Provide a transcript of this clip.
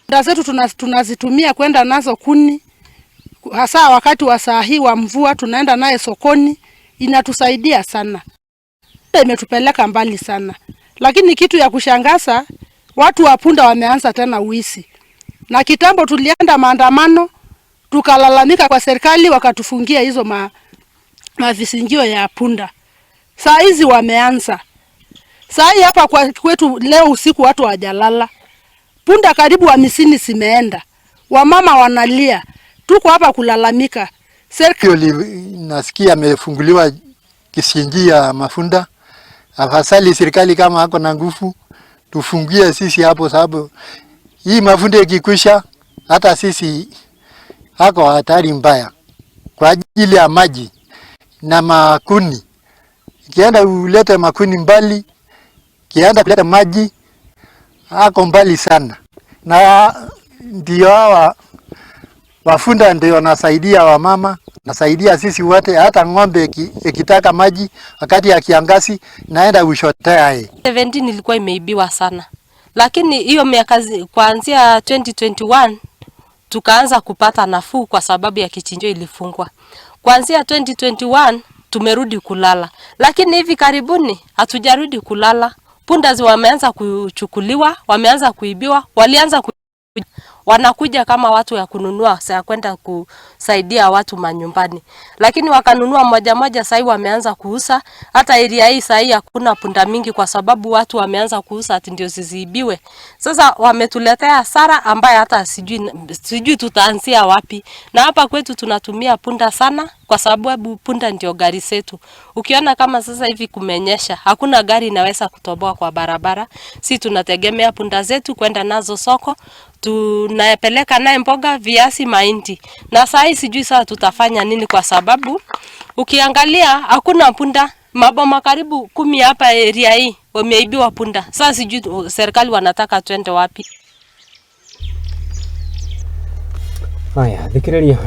Punda zetu tunazitumia kwenda nazo kuni, hasa wakati wa saa hii wa mvua, tunaenda naye sokoni, inatusaidia sana, imetupeleka mbali sana. Lakini kitu ya kushangaza, watu wa punda wameanza tena uisi, na kitambo tulienda maandamano tukalalamika kwa serikali, wakatufungia hizo mavisingio ya punda. Saa hizi wameanza. Saa hii hapa kwa kwetu leo usiku watu hawajalala. Punda karibu 50 zimeenda, wamama wanalia, tuko hapa kulalamika. Serikali nasikia amefunguliwa kisingi ya mafunda. Afadhali serikali kama hako na nguvu tufungie sisi hapo, sababu hii mafunda ikikwisha, hata sisi hako hatari mbaya kwa ajili ya maji na makuni. Ikienda ulete makuni mbali, kienda kuleta maji hako mbali sana, na ndio hawa wafunda ndio wanasaidia wamama, nasaidia sisi wote. Hata ng'ombe ikitaka maji wakati ya kiangazi naenda ushotea. 17 ilikuwa imeibiwa sana, lakini hiyo miaka kuanzia 2021 tukaanza kupata nafuu kwa sababu ya kichinjio ilifungwa. Kuanzia 2021 tumerudi kulala, lakini hivi karibuni hatujarudi kulala. Punda wameanza kuchukuliwa, wameanza kuibiwa, walianza wanakuja kama watu ya kununua ya kwenda kusaidia watu manyumbani, lakini wakanunua moja moja. Sasa wameanza kuuza. Hata area hii sasa hakuna punda mingi, kwa sababu watu wameanza kuuza ati ndio zisiibiwe. Sasa wametuletea hasara ambayo hata sijui tutaanzia wapi. Na hapa kwetu tunatumia punda sana, kwa sababu punda ndio gari zetu. Ukiona kama sasa hivi kumenyesha, hakuna gari inaweza kutoboa kwa barabara. Si tunategemea punda zetu kwenda nazo soko, tunapeleka naye mboga, viazi, mahindi. Na saa hii sijui sasa tutafanya nini, kwa sababu ukiangalia hakuna punda. Maboma karibu 10 hapa area hii wameibiwa punda. Sasa sijui serikali wanataka twende wapi. Haya, thikiriria.